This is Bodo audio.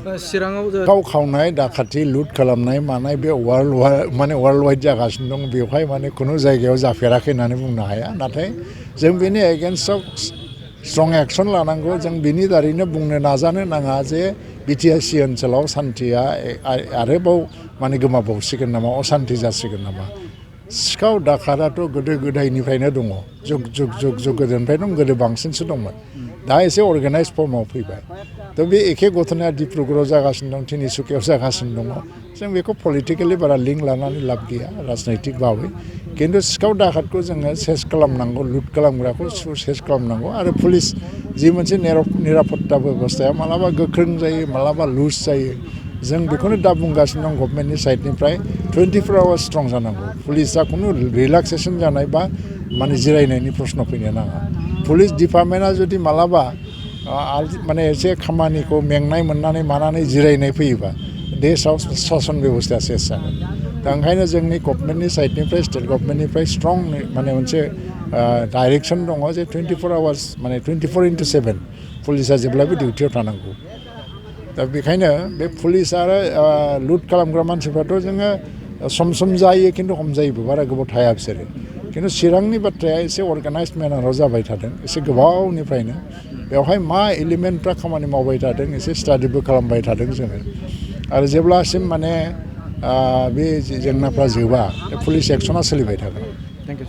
चिराङाव गाव खावनाय दाखाथि लुट खालामनाय मानाय बे वर्ल्ड वाइड जागासिनो दं बेवहाय माने खुनु जायगायाव जाफेराखै होननानै बुंनो हाया नाथाय जों बेनि एगेन्स्टआव स्ट्रं एक्शन लानांगौ जों बिनि दारैनो बुंनो नाजानो नाङा जे बिटिआरसि ओनसोलाव सान्थिया आरोबाव माने गोमाबावसिगोन नामा असान्थि जासिगोन नामा सिखाव दाखाराथ' गोदो गोदायनिफ्रायनो दङ जुग जुग जुग जुग गोदोनिफ्राय दं गोदो बांसिनसो दंमोन दा एसे अर्गानाइज फर्माव फैबाय थ' बे एखे घटनाया डिब्रुगड़आव जागासिनो दं तिनिसुकियाव जागासिनो दङ जों बेखौ पलिटिकेलि बारा लिंक लानानै लाब गैया राजनैतिक भाबै खिन्थु सिखाव दाखातखौ जोङो सेस खालामनांगौ लुट खालामग्राखौ सेस खालामनांगौ आरो पुलिस जि मोनसे निरापत्ता बेबस्थाया मालाबा गोख्रों जायो मालाबा लुज जायो जों बेखौनो दा बुंगासिनो दं गभर्नमेन्टनि साइडनिफ्राय 24 आवार्स स्ट्रं जानांगौ पुलिसा खुनु रिलेक्सेसन जानाय बा माने जिरायनायनि प्रश्न फैनो नाङा पुलिस डिपार्टमेन्टआ जुदि मालाबा माने एसे खामानिखौ मेंनाय मोननानै मानानै जिरायनाय फैयोबा देशआव सासन बेबस्थाया सेस जागोन दा ओंखायनो जोंनि गभर्नमेन्टनि साइडनिफ्राय स्टेट गभर्नमेन्टनिफ्राय स्ट्रं माने मोनसे डाइरेक्सन दङ जे 24 आवार्स माने 24/7 पुलिसा जेब्लाबो डिउटियाव थानांगौ दा बेखायनो बे पुलिस आरो लुट खालामग्रा मानसिफ्राथ' जोङो सम सम जायो खिन्थु हमजायोबो बारा गोबाव थाया बिसोरो खिन्थु चिरांनि बाथ्राया एसे अर्गानाइज मेनाराव जाबाय थादों एसे गोबावनिफ्रायनो बेवहाय मा एलिमेन्टफ्रा खामानि मावबाय थादों एसे स्टाडिबो खालामबाय थादों जोङो आरो जेब्लासिम माने बे जेंनाफ्रा जोबा पुलिस एक्सना सोलिबाय थागोन थेंक इउ